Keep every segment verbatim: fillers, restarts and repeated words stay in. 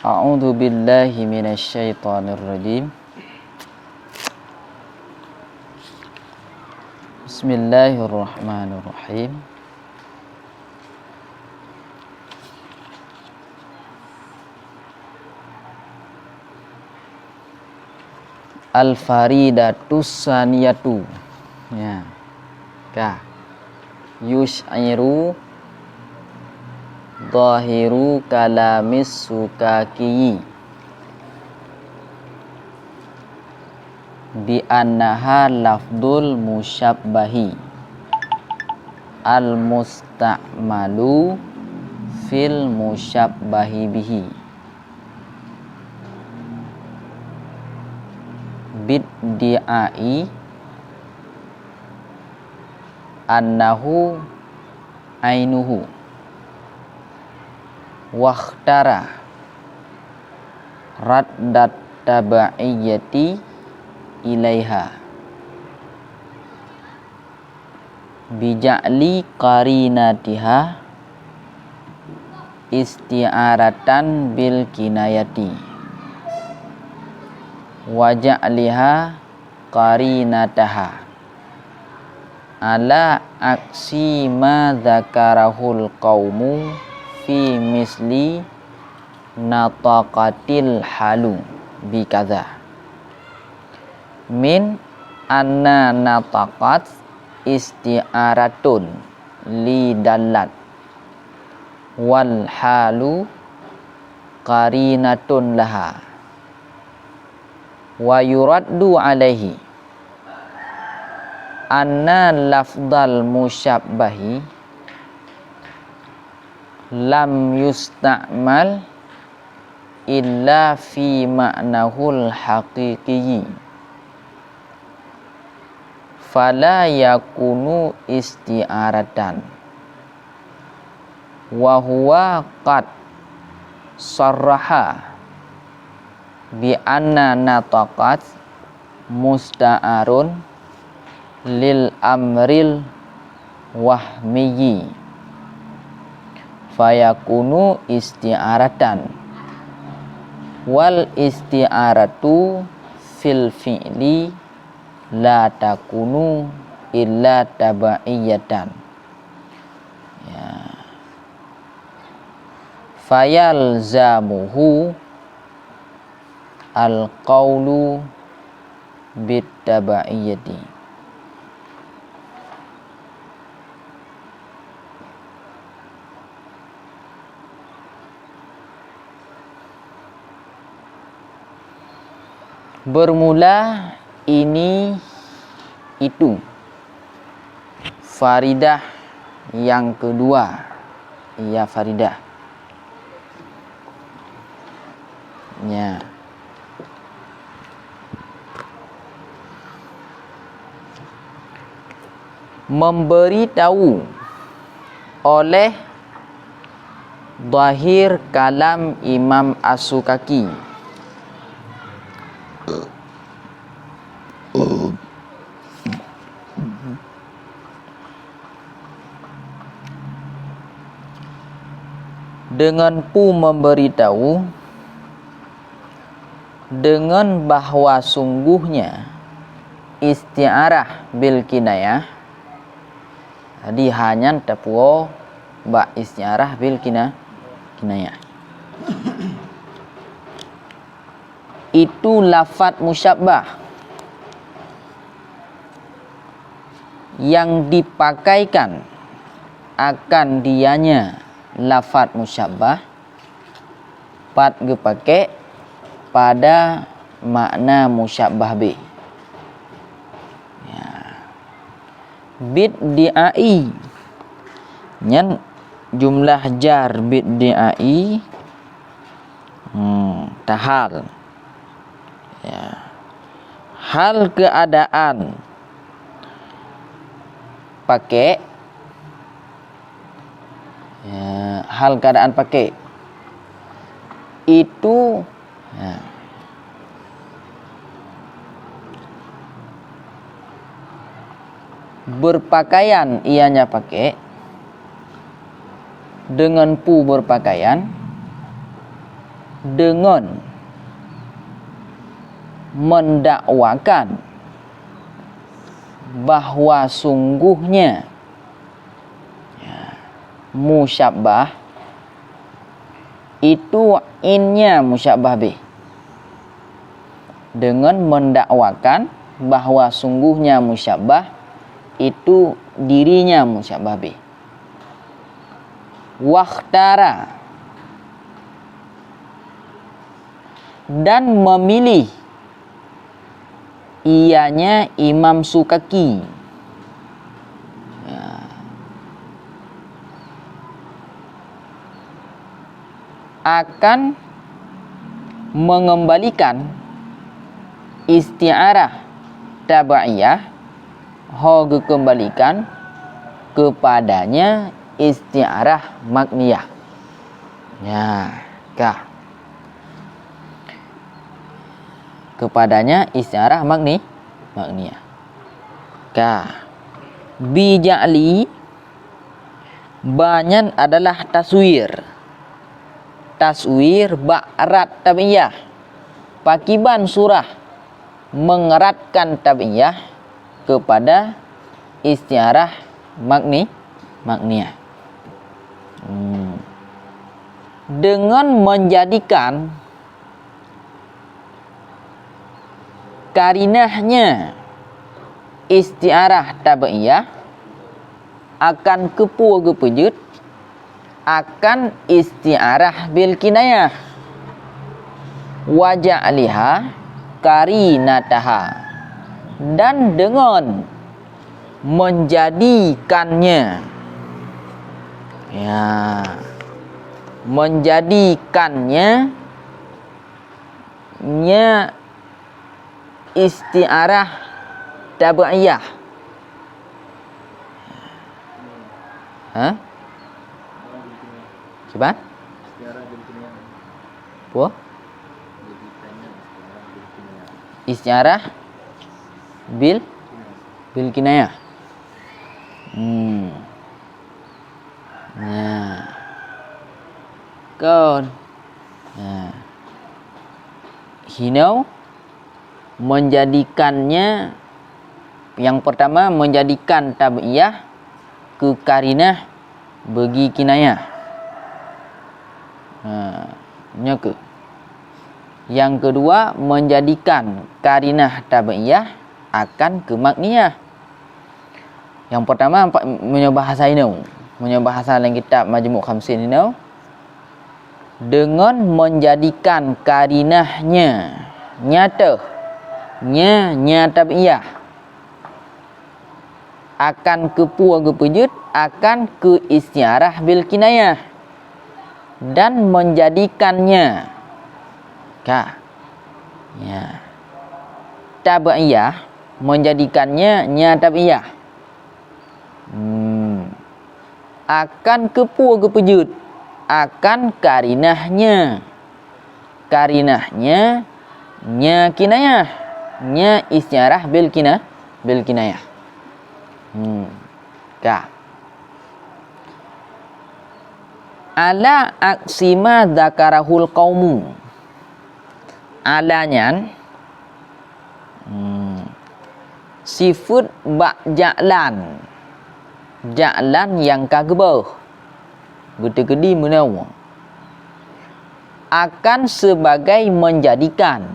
A'udzu billahi minasy syaithanir rajim. Bismillahirrahmanirrahim. Al-Faridatus Saniyatu. Ya. Ka. Yusy'iru zahiru kalamis Sukaki bi annaha lafdul musyabbahi al-musta'malu fil musyabbahi bihi. Biddi'ai annahu ainuhu, wakhtara raddat tabaiyati ilaiha bija'li qarinatiha isti'aratan bil kinayati wa ja'liha qarinataha ala aksi ma dzakarahul qaumu fi misli nataqatil halu bikadza. Min anna nataqat isti'aratun li dallat wal halu qarinatun laha. Wa yuraddu alaihi anna lafdal musyabbahi lam yusta'mal illa fi ma'nahul haqiqiyyi, fala yakunu isti'aratan, wa huwa qad sarraha bi anna nataqat musta'arun lil amril wahmiyyi, fayakunu isti'aratan, wal isti'aratu fil fi'li la takunu illa tabaiyatan. Ya. Fayalzamuhu al-qaulu bit-tabaiyati. Bermula ini, itu. Faridah yang kedua. Ya, faridah. Ya. Memberi tahu oleh zahir kalam Imam As-Sukaki. Deungon peue memberitahu, deungon bahwa sungguhnya isti'arah bil kinayah, jadi hanya tapuo bak isti'arah bil kina-, kinayah. Itu lafat musyabbah yang dipakaikan akan dianya lafat musyabbah pat geupakek pada makna musyabbah bih. Ya. Bit di'ai. Nyan jumlah jar bit di'ai. Hmm, tahal. Ya. Hal keadaan pakek. Ya, hal keadaan pakek. Itu, ya. Berpakaian ianya pakek, deungon peue berpakaian, Deungon meundakwakan bahwa sungguhnya, ya, musyabbah itu innya musyabbah bih. Deungon meundakwakan bahwa sungguhnya musyabbah itu dirinya musyabbah bih. Wakhtara, dan memilih ianya Imam Sukaki, ya, akan mengembalikan isti'arah tabi'iyah, ho geukeumbalikan keupadanya isti'arah makniyah. Ya, ka. Keupadanya isti'arah makni-, makniyah. Ka. Bija'li, ba nyan adalah taswir. Taswir bak rat tabi'iyah. Pakiban surah meuratkan tabi'iyah keupada isti'arah makni-, makniyah. Hmm. Deungon meunjadikan karinahnya isti'arah tabi'iyah akan keupeue geupeujeuet, akan isti'arah bil kinayah, wa ja'liha qarinataha, dan deungon meunjadikannya, ya, meunjadikannya nya isti'arah tabi'iyah. Ha? Kiban? Peue? Isti'arah bil, bil kinayah. Hmm. Nah. Kon. Nah. Hinoe meunjadikannya, nyang peurtama, meunjadikan tabi'iyah keu karinah beugi kinayah. Ha, nyoe keuh. Nyang keudua, meunjadikan karinah tabi'iyah akan keu makniyah. Nyang peurtama, pa-, meunyoe bahasa inoe, meunyoe bahasa lam kitab Majmu' Khamsin inoe, deungon meunjadikan karinahnya, nya teuh, nya, nya tabi'iyah, akan keupeue geupeujeuet, akan keu isti'arah bil kinayah, dan meunjadikannya, ka, ya, tabi'iyah, meunjadikannya nya tabi'iyah. Hmm. Akan keupeue geupeujeuet? Akan karinahnya. Karinahnya nya kinayah. Nya isti'arah bil kina-, bil kinayah. Hmm. Ka. Ala aksi ma dzakarahul qaumu. Ala nyan, hmm, sifeuet bak ja'lan. Ja'lan nyang ka geubeuh. Beuteukeudi meunoe. Akan sebagai menjadikan.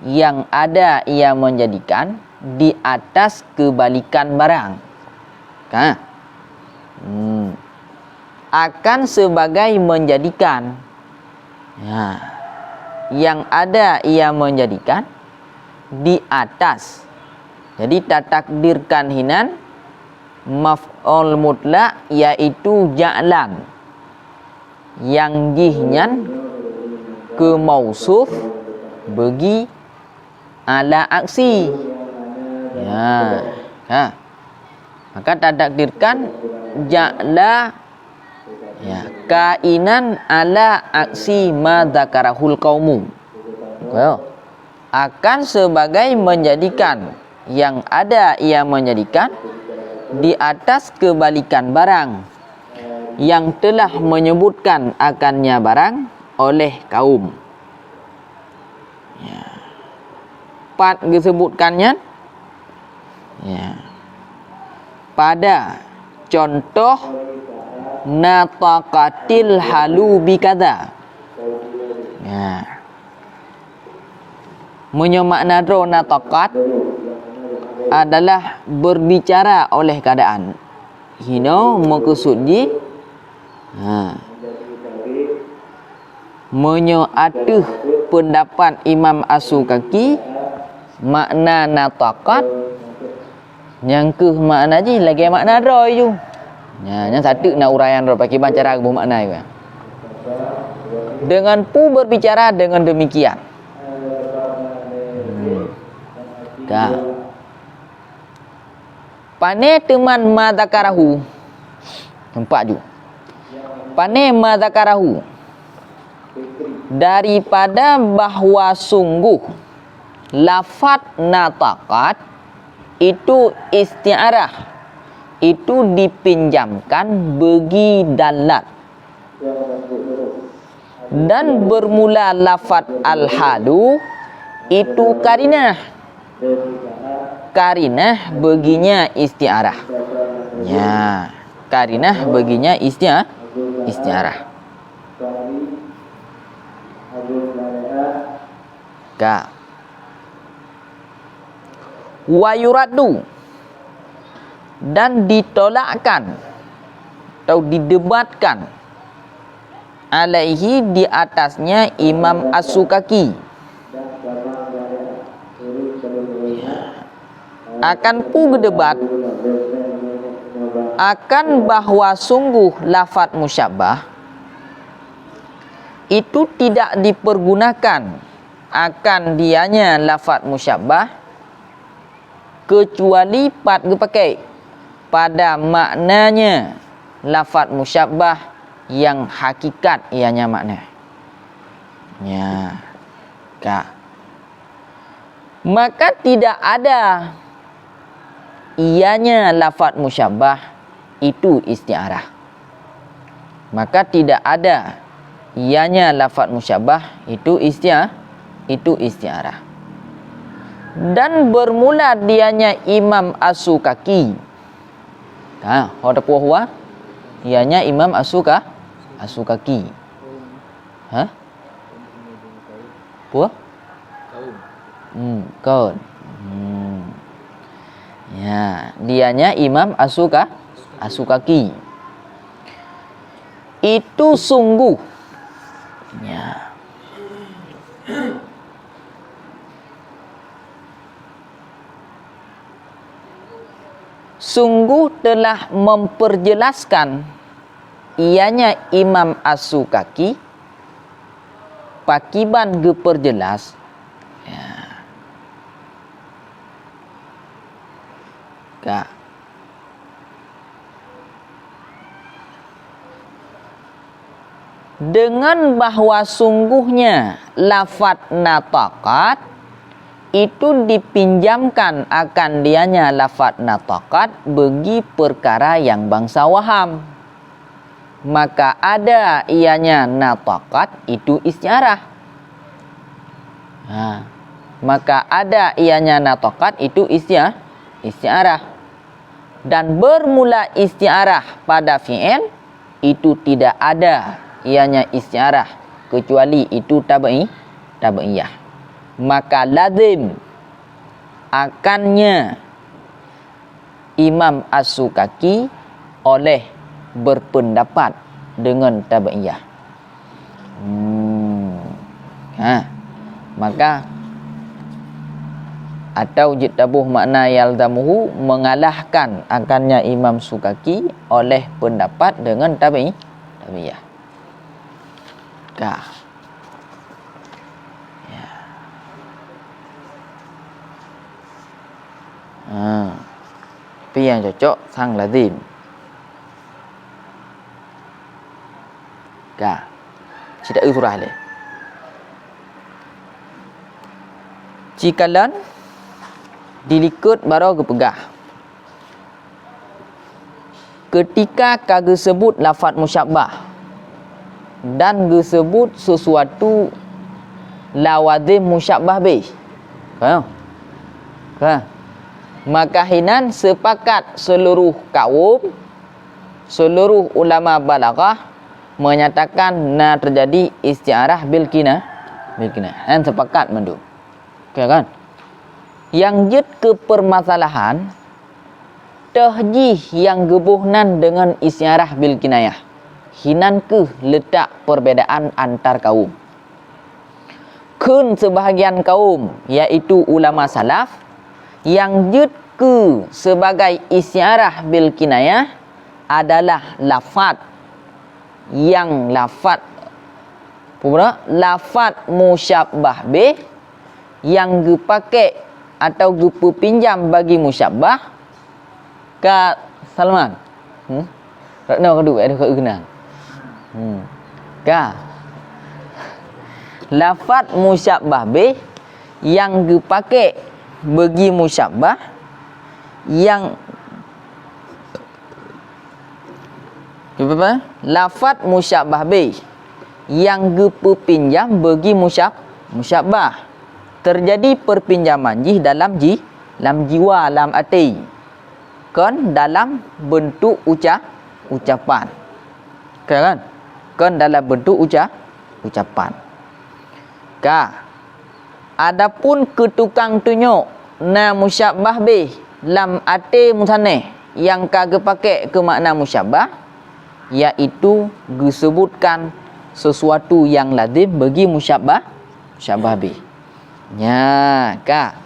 Yang ada ia menjadikan di atas kebalikan barang. Ka. Hmm. Akan sebagai menjadikan. Ya. Yang ada ia menjadikan di atas. Jadi, tatakdirkan hinan maf'ul mutlak, yaitu ja'lan. Nyang jih nyan keu mausuf beugi ala aksi. Ya. Ha. Maka tatakdirkan ja'la, ya, kainan ala aksi ma dzakarahul qaumu. Ko. Akan sebagai menjadikan, yang ada ia menjadikan di atas kebalikan barang yang telah menyebutkan akannya barang oleh kaum. Ya. Pat geusebutkan nyan? Ya. Pada contoh nataqatil halu bikadza. Ya. Meunyoe makna droe nataqat adalah berbicara oleh keadaan. Hino meukeusut jih, ha, meunyoe ateueh peundapat Imam As-Sukaki, makna nataqat nyang keuh makna jih lagée makna droe ju. Nya, nyan sateuk na uraian droe pakiban cara geuboh makna iwa. Dengan pu berbicara dengan demikian. Hmm. Ka. Pane teuman ma dzakarahu. Teumpat ju. Pane ma dzakarahu. Daripada bahwa sungguh lafat nataqat itu isti'arah, itu dipinjamkan bagi dalat. Dan bermula lafat al-halu itu karinah. Karinah baginya isti'arah. Ya, karinah baginya isti-, isti'arah. Ka. Wa yuraddu, dan ditolakkan atau didebatkan, alaihi, di atasnya Imam As-Sukaki. Akan pu geudebat akan bahwa sungguh lafat musyabbah itu tidak dipergunakan akan dianya lafat musyabbah, keucuali pat geupakai pada maknanya lafat musyabbah nyang hakikat ianya makna. Nya, ka. Maka tidak ada ianya lafat musyabbah itu isti'arah. Maka tidak ada ianya lafat musyabbah itu istia-, itu isti'arah. Dan bermula dianya Imam As-Sukaki. Ha, ho teupeue huwa? Ianya Imam As-Suka-, As-Sukaki. Ha? Peue? Hmm, kaun. Hmm. Ya, dianya Imam As-Suka-, As-Sukaki. Itu sungguh. Ya. Sungguh telah memperjelaskan ianya Imam As-Sukaki, pakiban geupeurjeulaih, ya. Ka. Dengan bahwa sungguhnya lafat nataqat itu dipinjamkan akan dianya lafat nataqat bagi perkara yang bangsa waham, maka ada ianya nataqat itu isti'arah. Ha, maka ada ianya nataqat itu istia-, isti'arah. Dan bermula isti'arah pada fi'il, itu tidak ada ianya isti'arah, kecuali itu tabi'i-, tabi'iyah. Maka lazim akannya Imam As-Sukaki oleh berpendapat dengan tabi'iyah. Hmm. Ha. Maka, atau jeuet taboh makna yalzamuhu, mengalahkan akannya Imam Sukaki oleh pendapat dengan tabi'i-, tabi'iyah. Ka. Ya. Ha. Tapi nyang cocok sang lazim. Ka. Cit taeu surah lé. Cikalon dilikot baroe geupeugah, keutika ka geuseubut lafat musyabbah dan geuseubut sesuatu lawazim musyabbah bih. Ka? Ka. Maka hinan sepakat seluruh kaum, seluruh ulama balaghah menyatakan na terjadi isti'arah bil kina-, bil kinayah. Nyan sepakat mandum. Ka kan? Nyang jeuet keu permasalahan, toh jih nyang geuboh nan deungon isti'arah bil kinayah. Hinan kheueh leutak perbedaan antar kaum. Kheun seubahagian kaum, yaitu ulama salaf, nyang jeuet keu sebagai isti'arah bil kinayah adalah lafat nyang lafat, peue bunoe? Lafat musyabbah bih nyang geupakék atau geupeupinjam bagi musyabbah. Ka Salman? Hmm? Rot nyoe ka duek, eh, ka keunan. Hmm. Ka. Lafat musyabbah bih nyang geupakék bagi musyabbah nyang Apa? Lafat musyabbah bih nyang geupeupinjam bagi musyab-, musyabbah. Terjadi perpinjaman jih dalam ji-, lam jiwa, lam até. Kon dalam bentuk uca-, ucapan. Ka kan? Kon dalam bentuk uca-, ucapan. Ka. Adapun keu tukang tunyok na musyabbah bih lam até musaneh nyang ka geupakék keu makna musyabbah, yaitu geuseubutkan sesuatu nyang lazim bagi musyabbah, musyabbah bih. Nya, ka.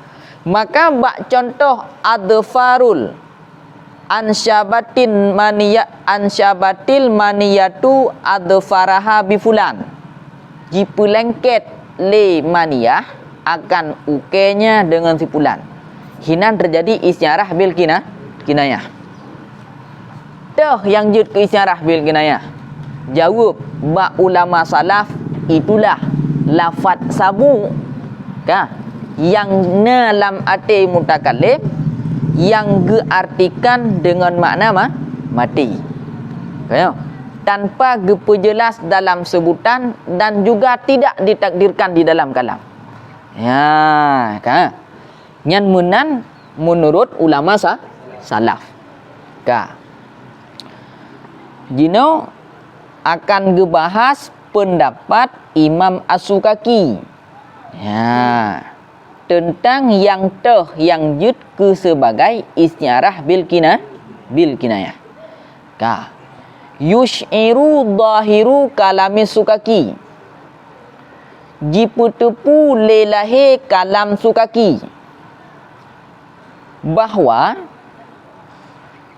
Maka bak cuntoh adfarul ansyabatin maniya-, ansyabatil maniyatu adfaraha bi fulan. Jipeulengket lé maniyah akan ukée nyan deungon si fulan. Hinan terjadi isti'arah bil kina-, kinayah. Toh nyang jeuet keu isti'arah bil kinayah? Jaweueb bak ulama salaf, itulah lafat sabu, ka, nyang na lam até mutakallim, nyang geuartikan deungon makna ma-, maté. Ka, ya? Tanpa geupeujeulaih dalam seubutan dan juga tidak ditakdirkan di dalam kalam. Ya, ka. Nyan meunan meunurot ulama sa-, salaf. Ka. Jinoe akan geubahas peundapat Imam As-Sukaki. Ya. Teuntang nyang toh nyang jeuet keu seubagai isti'arah bil kina-, bil kinayah. Ka. Yusy'iru dhahiru kalami Sukaki. Jipeuteupeue lé lahé kalam Sukaki bahwa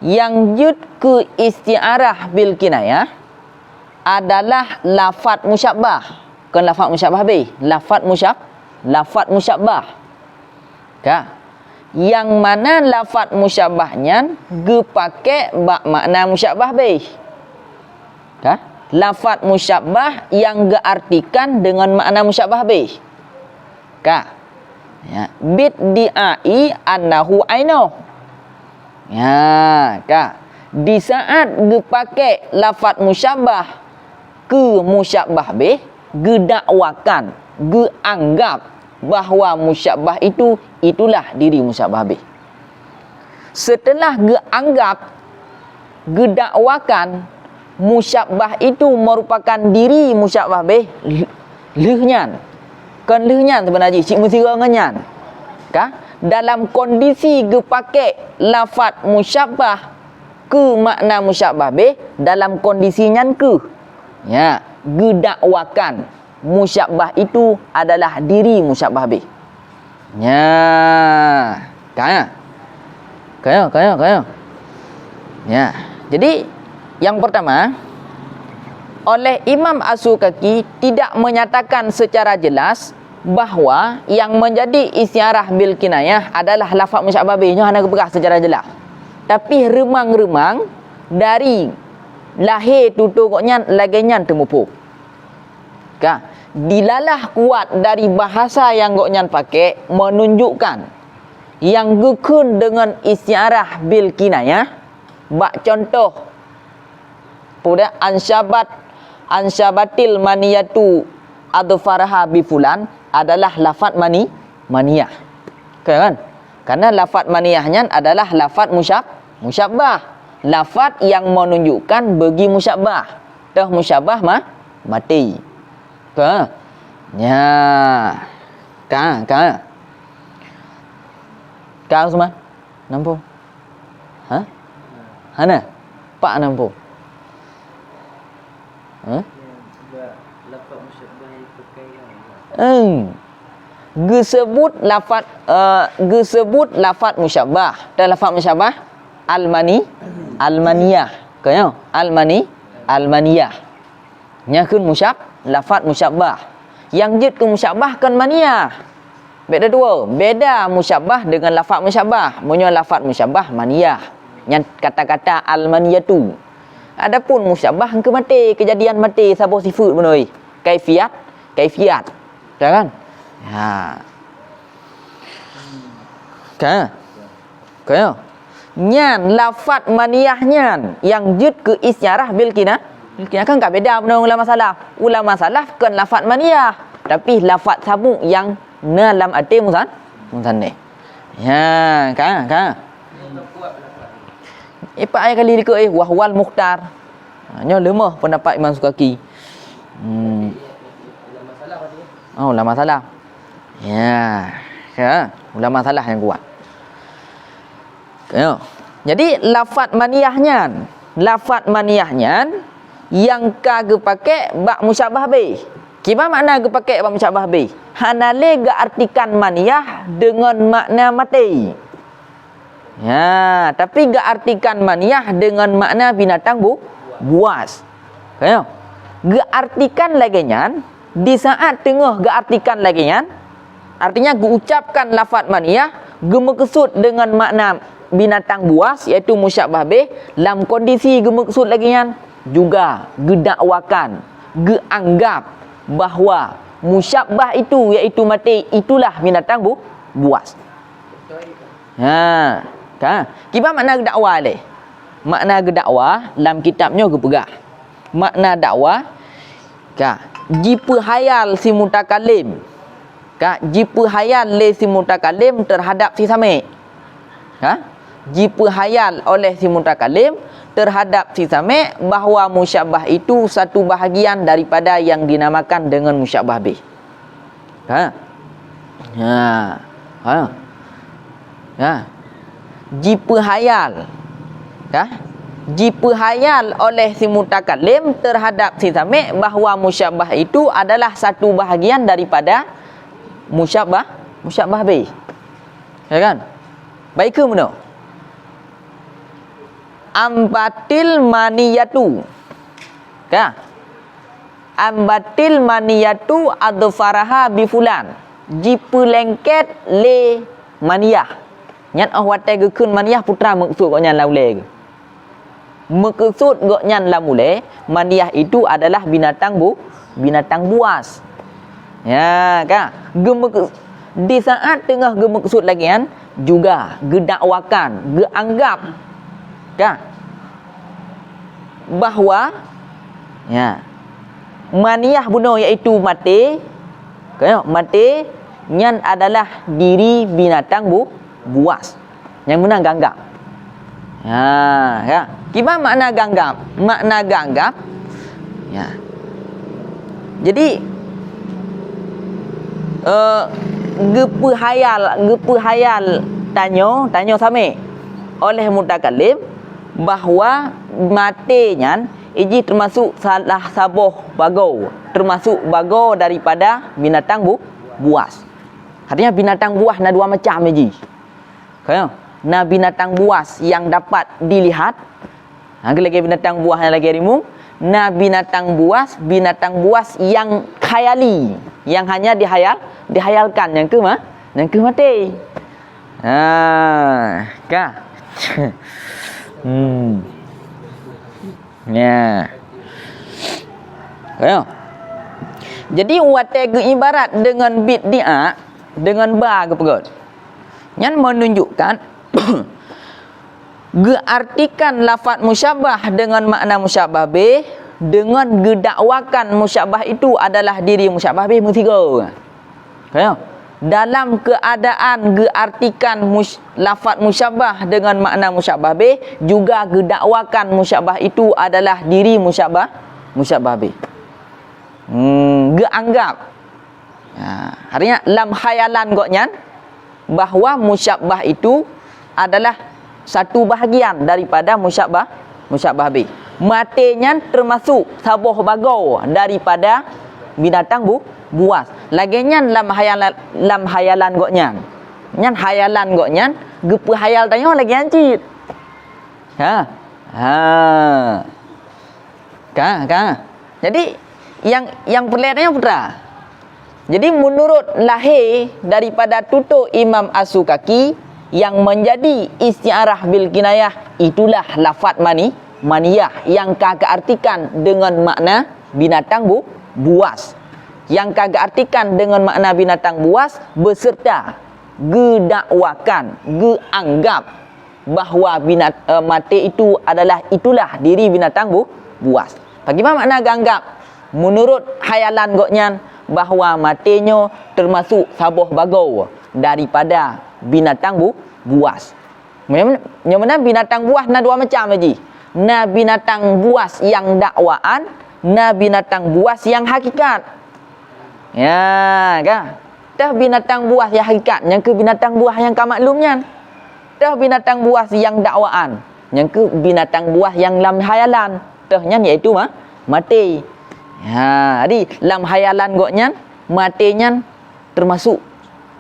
nyang jeuet keu isti'arah bil kinayah adalah lafat musyabbah. Kon lafat musyabbah bih, lafat musyab-, lafat musyabbah. Ka. Nyang mana lafat musyabbah nyan geupakék bak makna musyabbah bih. Ka. Lafat musyabbah nyang geuartikan deungon makna musyabbah bih. Ka. Ya, biddi'ai annahu ainoh. Ya, ka. Di saat geupakék lafat musyabbah keu musyabbah bih, geudakwakan, geuanggab bahwa musyabbah itu, itulah diri musyabbah bih. Seuteulah geuanggab, geudakwakan musyabbah itu meurupakan diri musyabbah bih, lheueh nyan, kon lheueh nyan seubeuna jih, cit meusigoe ngon nyan. Ka, dalam kondisi geupakék lafat musyabbah keu makna musyabbah bih, dalam kondisi nyan kheueh, ya, geudakwakan musyabbah itu adalah diri musyabbah bih. Nya. Ka, ya? Ka, ya, ka, ya, ka, ya. Ya. Jadi, yang pertama, oleh Imam As-Sukaki tidak menyatakan secara jelas bahwa yang menjadi isti'arah bil kinayah adalah lafaz musyabbah bih. Nyoe hana geupeugah secara jelas. Tapi reumang-reumang dari lahé tutoe gobnyan lagée nyan teumuphom. Ka, dilalah kuat dari bahasa nyang gobnyan pakék meununjukkan nyang geukheun deungon isti'arah bil kinayah, bak cuntoh, peue, ansyabat, ansyabatil maniyatu adfaraha bi fulan adalah lafat mani, maniyah. Kan? Karena lafat maniyah nyan adalah lafat musyab-, musyabbah. Lafat yang menunjukkan bagi musyabbah. Toh musyabbah ma-, mati. Ka? Nya. Ka, ka. Ka, Usman? Nampung? Ha? Hana? Pak nampung? Ha? Hmm. Geusebut lafat, eh, geusebut lafat musyabbah. Dan lafat musyabbah al-mani, al-maniyah. Ka nyo? Al-mani, al-maniyah. Nyan kheun musyab-, lafat musyabbah. Nyang jeuet keu musyabbah kon maniyah. Beda dua, beda musyabbah dengan lafat musyabbah. Meunyoe lafat musyabbah maniyah, nyan kata-kata al-maniyatu. Adapun musyabbah keu maté, keujadian maté saboh sifeut bunoe. Kaifiat, kaifiat. Ya kan? Ha. Ka? Ka ya? Nyan lafat maniyah nyan nyang jeuet keu isyarah bil kina-, bil kina-, kan ka beda bunoe ulama salaf. Ulama salaf kon lafat maniyah, tapi lafat sabuk nyang na lam até musan-, musannif. Ya, ka, ka. Ipak ayah kali likot eh, wahwal mukhtar. Ha, nyoe leumoh pendapat Imam Sukaki. Hmm. Oh, ulama salaf. Ya, ya, ulama salaf nyang kuat. Ya. Jadi lafat maniyah nyan, lafat maniyah nyan nyang ka geupakè bak musyabbah bih. Kiban makna geupakè bak musyabbah bih? Hana lé geuartikan maniyah deungon makna maté. Ya, tapi geuartikan maniyah deungon makna binatang bu-, buas. Ka ya? Geuartikan lagèe nyan, di saat teungoh geuartikan lagèe nyan, artinya geuucapkan lafat maniyah, geumeukeusut deungon makna binatang buas, yaitu musyabbah bih, lam kondisi geumeukeusut lagèe nyan, juga geudakwakan, geuanggap bahwa musyabbah itu, yaitu maté, itulah binatang bu-, buas. Ha, ka. Kiban makna geudakwa lé? Makna geudakwa lam kitab nyoe geupeugah. Makna dakwa, ka, jipeuhayal si mutakallim. Ka, jipeuhayal lé si mutakallim teuhadap si samé'. Ka? Jipeuhayal oleh si mutakallim teuhadap si samé' bahwa musyabbah itu satu bahagian daripada yang dinamakan dengan musyabbah bih. Ha? Ha. Ha. Ha. Jipeuhayal. Ka? Jipeuhayal oleh si mutakallim teuhadap si samé' bahwa musyabbah itu adalah satu bahagian daripada musyabbah, musyabbah bih. Ya kan? Baik ke meunoe? Ambatil maniyatu. Ka? Ambatil maniyatu adfaraha bi fulan. Jipeulengket lé maniyah. Nyan 'oh watèe geukheun maniyah putra meukeusut gobnyan lam ulèe geuh. Meukeusut gobnyan lam ulèe, maniyah itu adalah binatang bu-, binatang buas. Ya, ka? Geumeuke-, di saat teungoh geumeukeusut lagèe nyan, juga geudakwakan, geuanggap, ka? Bahwa, ya, maniyah bunoe yaitu maté, ka ya, maté nyan adalah diri binatang bu-, buas. Nyang meunan geuanggap. Ha, ya. Kiban makna geuanggap? Makna geuanggap, ya. Jadi, eh, geupeuhayal, geupeuhayal tanyoe, tanyoe samé oleh mutakallim bahwa maté nyan jih teumasuk salah saboh bagoe, teumasuk bagoe daripada binatang bu-, buas. Artinya binatang buas na dua macam jih. Ka ya? Na binatang buas yang dapat dilihat. Ha, lagèe binatang buas nyang lagèe rimueng. Na binatang buas, binatang buas yang khayali, yang hanya dihayal, dihayalkan, nyang keuh ma-, nyang keuh maté. Ha, ka. Hmm. Ya. Ya. Jadi watèe geuibarat deungon bit diak, deungon ba geupeugöt. Nyan menunjukkan geuartikan lafat musyabbah deungon makna musyabbah bih, Deungon geudakwakan musyabbah itu adalah diri musyabbah bih meusigoe. Ka nyo? Dalam keuadaan geuartikan mus-, lafaz musyabbah deungon makna musyabbah bih, juga geudakwakan musyabbah itu adalah diri musyabbah, musyabbah bih. Hmm, geuanggap. Ha, artinya lam khayalan gobnyan bahwa musyabbah itu adalah satu bahagian daripada musyabbah, musyabbah bih. Maté nyan termasuk saboh bagoe daripada binatang bu-, buas. Lagée nyan lam khayalan, lam khayalan gobnyan. Nyan khayalan gobnyan geupeukhayal tanyoe lagée nyan cit. Ha. Ha. Ka, ka. Jadi, nyang, nyang peureulée tanyoe peue teuma? Jadi, meunurot lahé daripada tutoe Imam As-Sukaki, nyang meunjadi isti'arah bil kinayah, itulah lafaz mani, maniyah nyang ka geuartikan deungon makna binatang bu-, buas. Nyang ka geuartikan deungon makna binatang buas beserta geudakwakan, geuanggap bahwa binat-, eh, maté itu adalah, itulah diri binatang bu-, buas. Bagaimana makna geuanggap? Meunurot khayalan gobnyan, bahwa maté nyoe teumasok saboh bagoe daripada binatang bu-, buas. Nyoe meunan binatang buas na dua macam jih. Na binatang buas nyang dakwaan, na binatang buas nyang hakikat. Ya, ka? Teuh binatang buas nyang hakikat, nyang keuh binatang buas nyang ka maklum nyan. Teuh binatang buas nyang dakwaan, nyang keuh binatang buas nyang lam khayalan. Teuh nyan yaitu ma-, maté. Ha, jadi lam khayalan gobnyan, maté nyan teumasok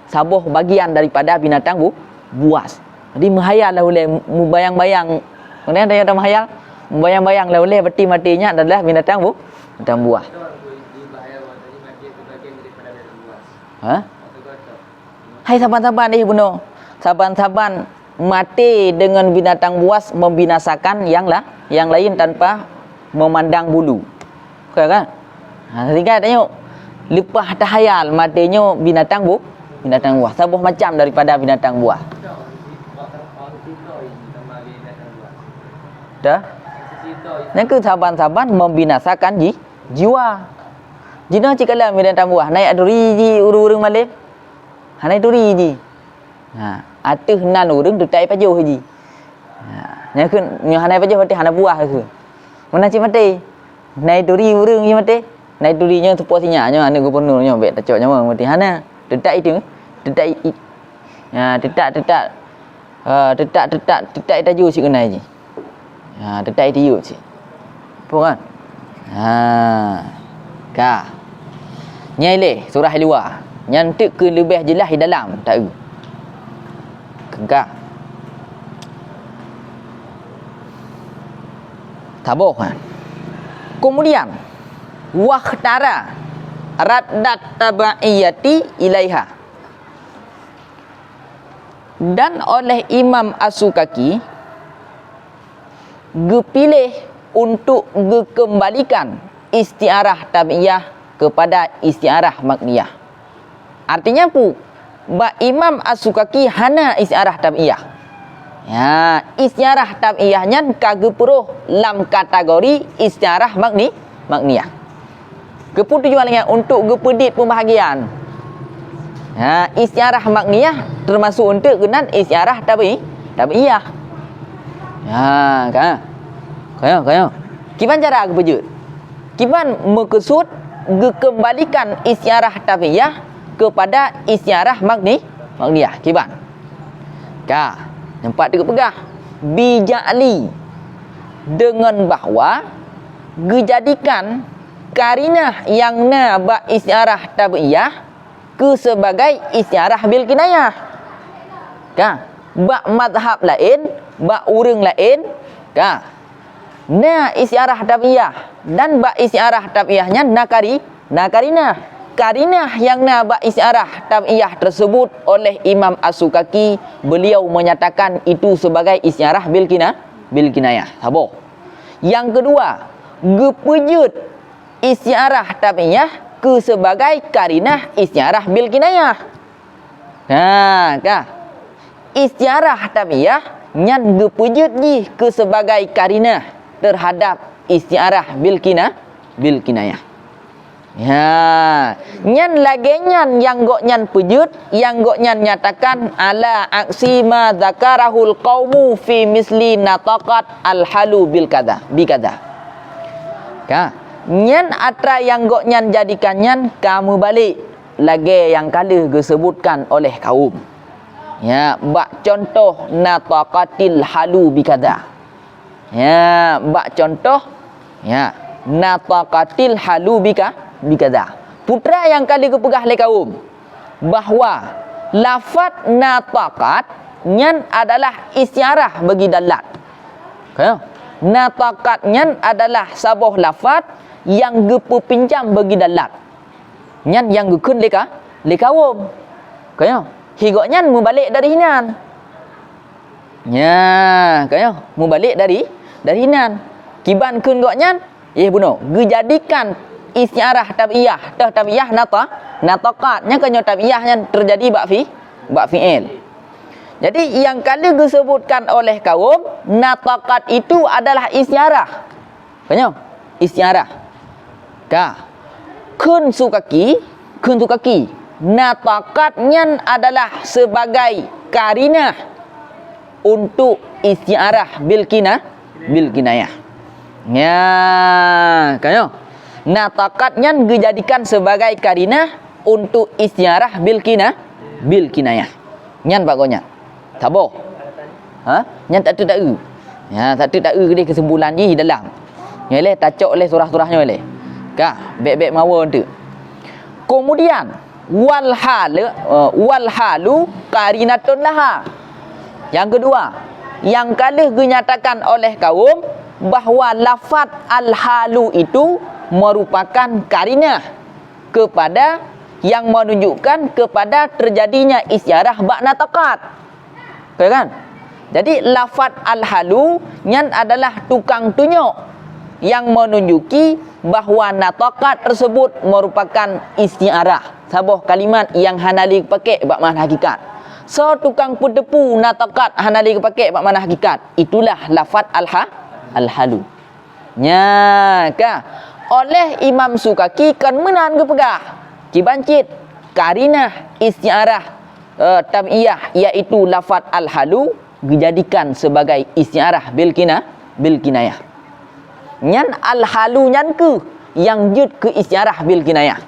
saboh bagian daripada binatang bu-, buas. Jadi meukhayal lah ulée, mubayang-bayang. Kemudian ada yang meukhayal, mubayang-bayang lah ulée, berarti maté nyan adalah binatang bu-, binatang buas. Ha? Hai saban-saban deh bunoe. Saban-saban maté deungon binatang buas membinasakan yang la-, yang lain tanpa memandang bulu. Ka, ka? Ha, sehingga tanyoe leupah takhayal maté nyoe binatang bu-, binatang buas. Saboh macam daripada binatang buas. Dah? Nyang keuh saban-saban membinasakan ji-, jiwa. Jinoe cit kalon binatang buas, na jak turi ji ureuëng-ureuëng malém. Hana turi ji. Ha, ateueh nan ureuëng teutak ipajoh ji. Ha, nyan keuh, nyoe hana ipajoh berarti hana buah keuh. Meunan cit maté. Na ituri ureuëng ji maté. Na ituri nyoe teupeue sinyak nyoe aneuëk gubunur nyoe bék tacok nyawa maté. Hana. Teutak itu, teutak i-, i-, ha, teutak, teutak, ha, teutak, teutak, teutak itaju sikeunai ji. Ha, teutak itiyup cit. Peue kan? Ha. Ka. Nyai lé surah i luwa. Nyan teuk keu leubeh jeulaih i dalam taeu. Ka. Taboh kan. Kemudian, wakhtara raddat tabi'iyati ilaiha. Dan oleh Imam As-Sukaki geupiléh untuk geukeumbalikan isti'arah tabi'iyah kepada isti'arah makniyah. Artinya peue? Bak Imam As-Sukaki hana isti'arah tabi'iyah. Ya, isti'arah tabi'iyah nyan ka geupeuroh lam kategori isti'arah makni-, makniyah. Keupeue tujuan lagée nyan? Untuk geupeudit peubahagian. Ha, isti'arah makniyah teumasok eunteuk keunan isti'arah tabi-, tabi'iyah. Ha, ka. Ka nyoe, ka nyoe. Kiban cara geupeujeuet? Kiban meukeusut geukeumbalikan isti'arah tabi'iyah keupada isti'arah makni-, makniyah? Kiban? Ka, nyan pat teupeugah, bija'li, deungon bahwa geujadikan karinah nyang na bak isti'arah tabi'iyah keu sebagai isti'arah bil kinayah. Ka, bak mazhab laén, bak ureuëng laén, ka, na isti'arah tabi'iyah, dan bak isti'arah tabi'iyah nyan na kari-, na karinah. Karinah nyang na bak isti'arah tabi'iyah tersebut oleh Imam As-Sukaki, beliau menyatakan itu sebagai isti'arah bil kina-, bil kinayah. Saboh. Nyang keudua, geupeujeuet isti'arah tabi'iyah keu sebagai karinah isti'arah bil kinayah. Ha, ka. Isti'arah tabi'iyah nyan geupeujeuet jih keu sebagai karinah terhadap isti'arah bil kina-, bil kinayah. Ya, nyan lagée nyan nyang gobnyan peujeuet, nyang gobnyan nyatakan ala aksi ma dzakarahul qaumu fi misli nataqat al-halu bil kadza, bi kadza. Ka, nyan atra nyang gobnyan jadikan nyan ka meubalek lagée nyang ka lheueh geuseubutkan oleh kaum. Ya, bak cuntoh nataqatil halu bi kadza. Ya, bak cuntoh, ya, nataqatil halu bika-, bikadza. Peue nyang ka lheueh geupeugah lé kaum bahwa lafat nataqat nyan adalah isti'arah bagi dalat. Ka? Nataqat nyan adalah saboh lafat nyang geupeupinjam bagi dalat. Nyan nyang geukheun lé ka-, lé kaum. Ka nyoe, hi gobnyan meubalek dari hinan. Nya, ka nyoe, meubalek dari, dari hinan. Kiban kheun gobnyan, yeh bunoe, geujadikan isti'arah tabi'iyah, toh tabi'iyah nata-, nataqat. Nyan ka nyoe tabi'iyah nyan teujadi bak fi-, bak fi'il. Jadi, nyang ka lheueh geuseubutkan oleh kaum, nataqat itu adalah isti'arah. Ka nyoe, isti'arah. Ka. Kheun sukaki, kheun sukaki. Nataqat nyan adalah sebagai karinah untuk isti'arah bil kina-, bil kinayah. Nya, ka nyoe. Nataqat nyan geujadikan sebagai karinah untuk isti'arah bil kina-, bil kinayah. Nyan bak gobnyan. Saboh. Ha? Nyan tak teuk taeu. Ya, tak teuk taeu keudeh keusimpulan jih dalam. Nyoe lé tacok lé surah-surah nyoe lé. Ka, bék-bék mawö teuk. Kemudian, wal hal, eh, wal halu qarinatun laha. Yang kedua, yang ka lheueh geunyatakan oleh kaum bahwa lafat al-halu itu merupakan karinah kepada, yang menunjukkan kepada terjadinya isyarah bak nataqat. Ka kan? Jadi, lafat al-halu nyan adalah tukang tunyok yang menunjuki bahwa nataqat tersebut merupakan isti'arah, saboh kalimat yang hana lé geupakék bak makna hakikat. Soe tukang peuteupu nataqat hana lé geupakék bak makna hakikat? Itulah lafat al-ha-, al-halu. Nya ka, oleh Imam Sukaki kon meunan geupeugah, kiban cit karinah isti'arah, eh, tabi'iyah, yaitu lafat al-halu geujadikan sebagai isti'arah bil kina-, bil kinayah. Nyan al-halu nyan keuh nyang jeuet keu isti'arah bil kinayah.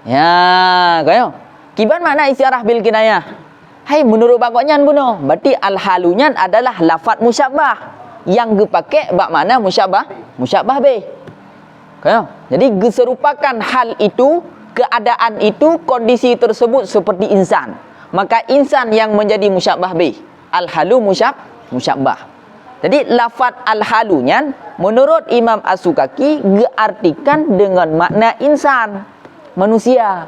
Ya, ka nyoe. Kiban makna isyarah bil kinayah? Hai, meunurot bak gobnyan bunoe, berarti al-halu nyan adalah lafat musyabbah nyang geupakék bak makna musyabbah, musyabbah bih. Ka nyoe. Jadi, geuseurupakan hal itu, keadaan itu, kondisi tersebut seperti insan. Maka, insan yang menjadi musyabbah bih. Al-halu musyab-, musyabbah. Jadi, lafat al-halu nyan, meunurot Imam As-Sukaki, geuartikan deungon makna insan, manusia.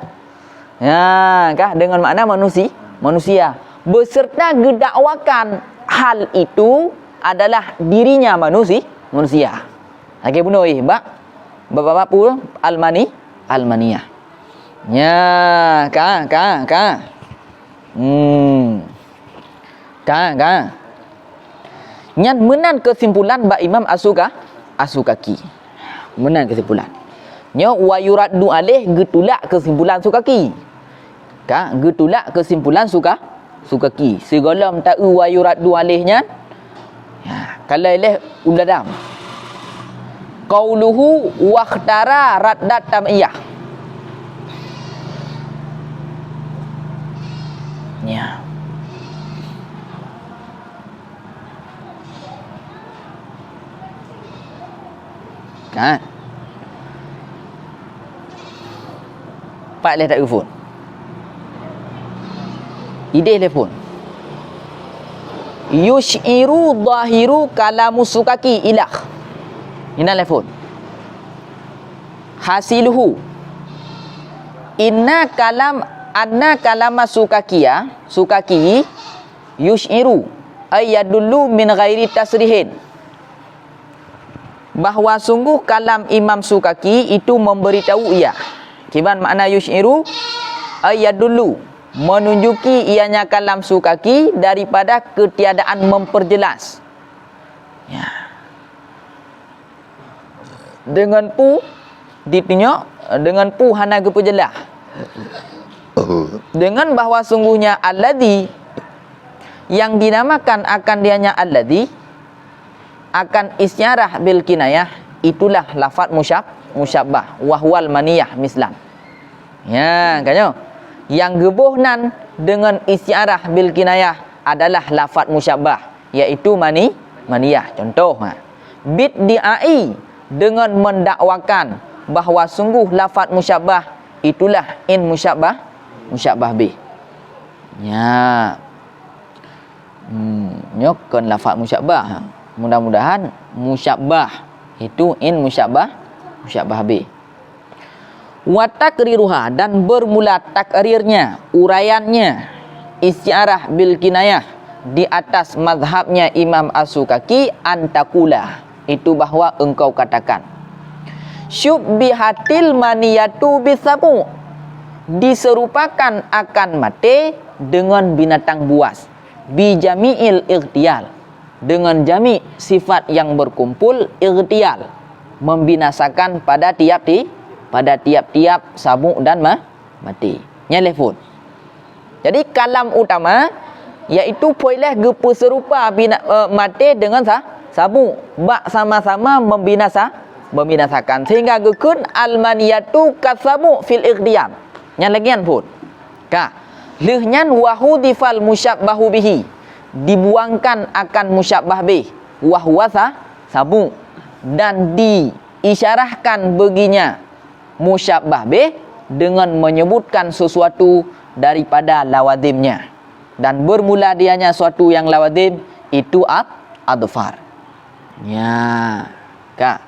Ya, kah? Deungon makna manusi-, manusia. Beserta geudakwakan hal itu adalah dirinya manusi-, manusia. Lagée bunoe, eh, bak, bak, bak, bak, al-mani-, al-maniyah. Nya, ka, ka, ka. Hmm. Ka, ka. Nyan meunan keusimpulan bak Imam As-Suka-, As-Sukaki. Meunan keusimpulan. Nyoe wa yuraddu alaih geutulak keusimpulan Sukaki. Ka, geutulak keusimpulan Suka-, Sukaki. Sigohlom taeu wa yuraddu alaih nyan, ya, kalai lé uladam. Qauluhu wakhtara raddat tam'iyah. Ya. Kan? Pat lé taeu phon. Idéh lé phon. Yusy'iru zahiru kalamu Sukaki ilah. Inan lé phon. Hasiluhu. Inna kalam, anna kalama Sukakiya, Sukaki, yusy'iru, ay yadullu min ghairi tasrihin. Bahwa sungguh kalam Imam Sukaki itu memberitahu ia. Kiban makna yusy'iru, ay yadullu, menunjuki ianya kalam Sukaki daripada ketiadaan memperjelas. Ya. Deungon pu ditunyok, deungon pu hana geupeujeulaih. Deungon bahwa sungguhnya alladzi yang dinamakan akan dianya alladzi akan isyarah bil kinayah, itulah lafaz musyab-, musyabbah, wahwal maniyah mislan. Ya, kan nyoe. Nyang geuboh nan deungon isyarah bil kinayah adalah lafaz musyabbah, yaitu mani-, maniyah. Contoh, ha. Biddi'ai, deungon meudakwakan bahwa sungguh lafaz musyabbah itulah in musyabbah, musyabbah bih. Ya. Hmm, nyoe kon lafaz musyabbah. Mudah-mudahan musyabbah itu in musyabbah, musyabbah bih. Wa takriruha, dan bermula takrirnya, uraiannya, isyarah bil kinayah di atas mazhabnya Imam As-Sukaki, antakula, itu bahwa engkau katakan, syubbihatil maniyatu bisabu, diserupakan akan maté dengan binatang buas, bijami'il ightial, dengan jami' sifat yang berkumpul ightial, membinasakan pada tiap ti-, pada tiap-tiap sabu dan ma-, maté. Nyan lé phon. Jadi kalam utama yaitu poileh geupeuserupa bina-, eh, maté dengan sa-, sabu bak sama-sama membinasa-, membinasakan, sehingga geukheun al-maniyatu kasabu fil ightial. Nyan lagée nyan phon. Ka. Lheueh nyan, wa hudifal musyabbahu bihi, dibuangkan akan musyabbah bih, wa huwa sa-, sabu, dan diisyarahkan baginya musyabbah bih dengan menyebutkan sesuatu daripada lawazimnya, dan bermula dianya suatu yang lawazim, itu ad-, adfar. Ya, ka.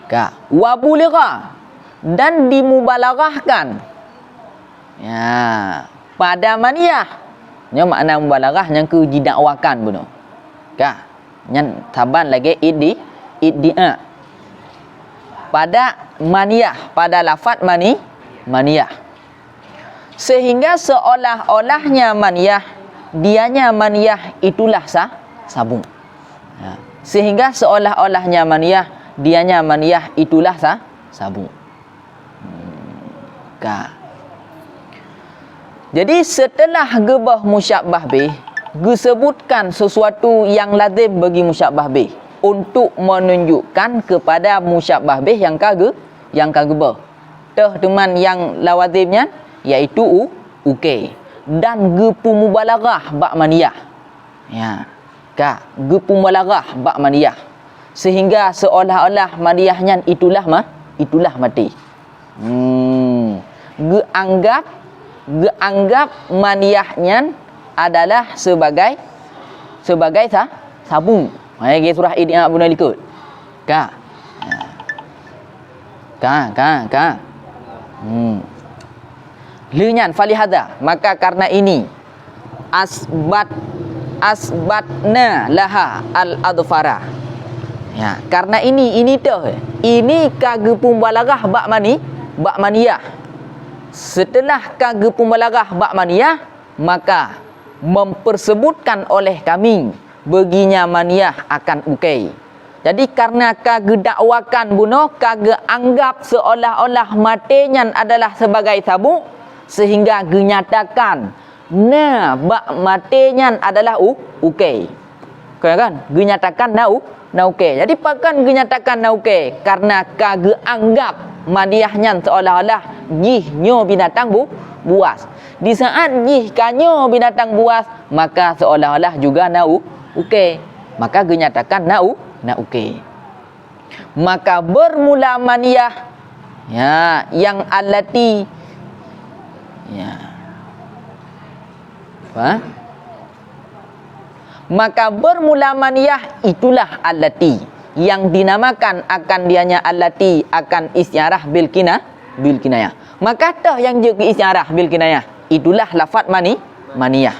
Ka. Wa buligha, dan dimubalaghahkan. Ya, pada maniyah. Nyoe makna mubalaghah nyang keu jidakwakan bunoe. Ka. Nyan saban lagée iddi-, iddia. Pada maniyah, pada lafaz mani-, maniyah. Sehingga seolah-olahnya maniyah, dianya maniyah itulah sa-, sabu. Ya. Sehingga seolah-olahnya maniyah, dianya maniyah itulah sa-, sabu. Hmm, ka. Jadi, setelah geuboh musyabbah bih, geusebutkan sesuatu nyang lazem bagi musyabbah bih untuk menunjukkan kepada musyabbah bih nyang ka geu-, nyang ka geuboh. Toh teuma nyang lawazim nyan, yaitu u-, ukée, dan geupeumubalaghah bak maniyah. Ya, ka geupeumubalaghah bak maniyah, sehingga seolah-olah maniyah nyan itulah ma-, itulah maté. Hmm, geuanggap, geuanggap maniyah nyan adalah sebagai, sebagai sa-, sabu. Hai, di surah Iqra bunoe likot. Ka. Ka, ka, ka. Hmm. Lheueh nyan, falihada, maka karena ini, asbat, asbatna laha al-adfara. Ya, karena ini, ini toh, ini ka geupeumubalaghah bak mani-, bak maniyah. Setelah ka geupeumubalaghah bak maniyah, maka mempersebutkan oleh kami baginya maniyah akan ukée. Jadi, karena ka geudakwakan bunoe, ka geuanggap seolah-olah maté nyan adalah sebagai sabu, sehingga geunyatakan na bak maté nyan adalah u-, ukée. Ka kan? Geunyatakan na u-, na ukée. Jadi, pakon geunyatakan na ukée? Karena ka geuanggap maniyah nyan seolah-olah jih nyoe binatang bu-, buas. Di saat jih ka nyoe binatang buas, maka seolah-olah juga na u-, ukée. Maka geunyatakan na u-, na ukée. Maka bermula maniyah, ya, yang allati, ya. Apa? Maka bermula maniyah itulah allati, yang dinamakan akan dianya allati akan isyarah bil kina-, bil kinayah. Maka toh nyang jeuet keu isyarah bil kinayah, itulah lafaz mani-, maniyah.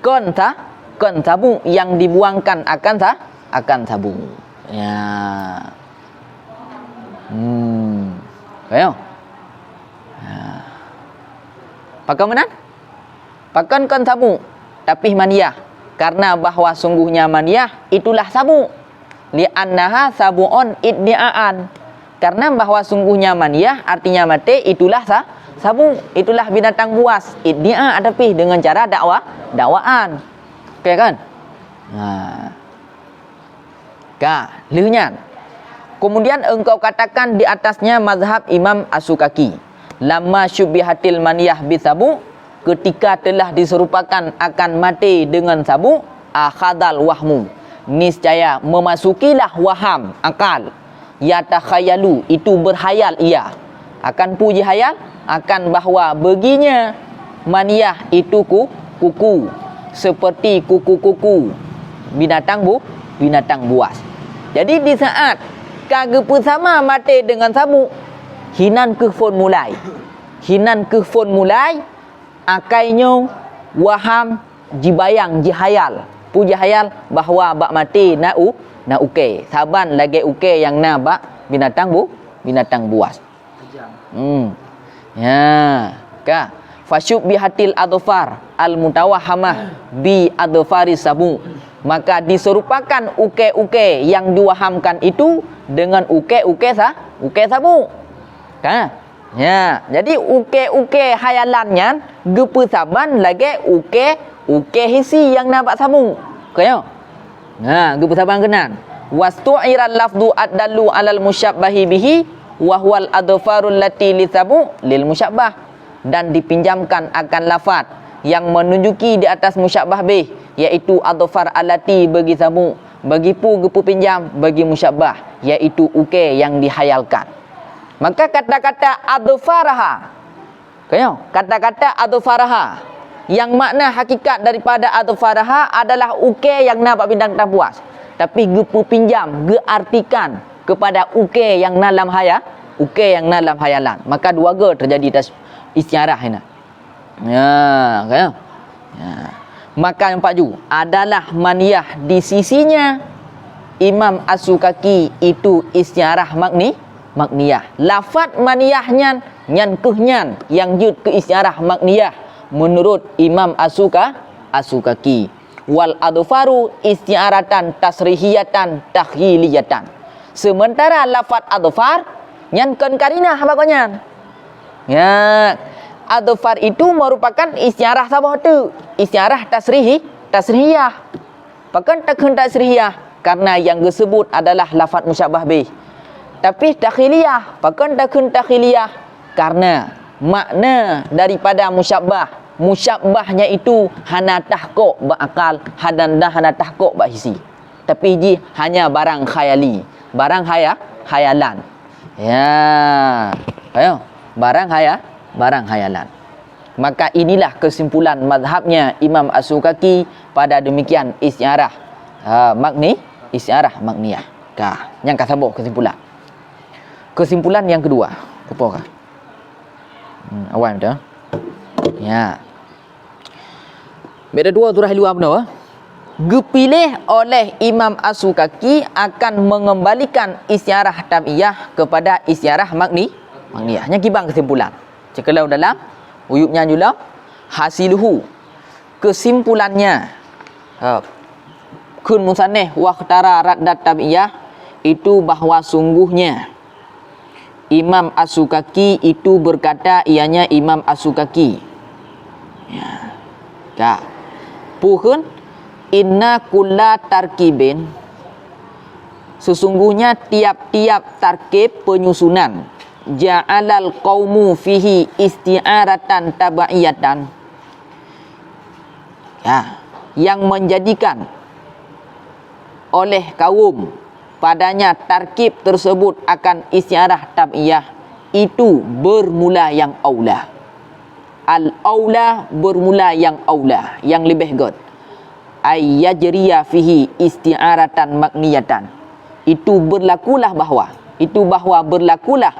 Kon sa-, kon sabu yang dibuangkan akan sa-, akan sabu. Ya. Hmm. Ka nyoe? Ya. Pakon meunan? Pakon kon sabu, tapi maniyah, karena bahwa sungguhnya maniyah itulah sabu. Li'annaha sabu'un iddi'aan, karena bahwa sungguhnya maniyah artinya maté itulah sa-, sabu, itulah binatang buas. Iddia tapi dengan cara dakwa, dakwaan. Oke kan? Nah. Ka, lheueh nyan. Kemudian engkau katakan di atasnya mazhab Imam As-Sukaki. Lamma syubbihatil maniyah bisabu, ketika telah diserupakan akan maté dengan sabu, akhadal wahmu, niscaya memasukilah waham, akal. Yatakhayalu, itu berhayal ia. Akan peue jihayal? Akan bahwa baginya maniyah itu ku-, kuku, seperti kuku-kuku binatang bu-, binatang buas. Jadi, di saat ka geupeusama maté dengan sabu, hinan kheueh phon mulai. Hinan kheueh phon mulai, akai nyoe waham jibayang, jihayal. Peue jihayal? Bahwa bak maté na u-, na ukée, saban lagée ukée nyang na bak binatang bu-, binatang buas. Hmm. Ya, ka. Fasyubbihatil adfar al-mutawahhamah bi adfaris sabu. Maka diserupakan ukée-ukée nyang diwahamkan itu dengan ukée-ukée sa-, ukée sabu. Ka? Ya, jadi ukée-ukée hayalan nyan geupeusaban lagée ukée, ukée hisi nyang na bak sabu. Ka nyo? Ha, geupeusaban keunan. Wastu'iral lafdu ad-dallu 'alal musyabbahi bihi wa huwal adfarul lati li sabu lil musyabbah. Dan dipinjamkan akan lafaz yang menunjuki di atas musyabbah bih, yaitu adfar allati bagi sabu, bagi peue geupeupinjam, bagi musyabbah, yaitu ukée nyang dihayalkan. Maka kata-kata adfaraha, ka nyo, kata-kata adfaraha, yang makna hakikat daripada adfaraha adalah ukée nyang na bak binatang buas, tapi geupeupinjam, geuartikan kepada ukée nyang na lam haya-, ukée nyang na lam hayalan. Maka dua go terjadi tas-, istiarah ina. Ya, ka nyo? Ya. Maka nyang pat ju adalah maniyah di sisinya Imam As-Sukaki itu istiarah makni-, makniyah. Lafaz maniyah nyan, nyan kheueh nyan nyang jeuet keu istiarah makniyah menurut Imam As-Suka-, As-Sukaki. Wal adfaru isti'aratan tasrihiyatan takhyiliyatan. Sementara lafaz adfar nyan kon karinah bak gobnyan. Ya, adfar itu merupakan istiarah saboh teuk, istiarah tasrihi, tasrihiyah. Pakon takheun tasrihiyah? Karena nyang geuseubut adalah lafaz musyabbah bih. Tapi takhyiliyah, pakon takheun takhyiliyah? Karena makna daripada musyabbah, musyabbahnya itu hana tahkok bak akal, hana, hana tahkok bak hisi. Tapi jih hanya barang khayali, barang haya-, khayalan. Ya, ayo, barang haya-, barang khayalan. Maka inilah kesimpulan mazhabnya Imam As-Sukaki pada demikian istiarah, ha, makni, istiarah makniyah. Ka, nyang ka saboh kesimpulan. Kesimpulan yang kedua, kepo ka? Hmm, awai betul. Ya. Beda dua surah luar benar. Geupiléh oleh Imam As-Sukaki akan mengembalikan istiarah tabi'iyah kepada istiarah makni, makniyah. Nyang kiban kesimpulan. Ceukeulong dalam uyup nyan jula, hasiluhu. Kesimpulannya, ha, kheun musannif wakhtara raddat tabi'iyah itu bahwa sungguhnya Imam As-Sukaki itu berkata, ianya Imam As-Sukaki. Ya. Ka. Peue kheun, inna kulla tarkibin, sesungguhnya tiap-tiap tarkib penyusunan, ja'alal qaumu fihi isti'aratan tabi'iyatan. Ya, yang menjadikan oleh kaum padanya tarkib tersebut akan istiarah tabi'iyah itu bermula yang aula. Al-aula bermula yang aula, yang lebih göt. Ay yajriya fihi isti'aratan makniyatan. Itu berlakulah bahwa, itu bahwa berlakulah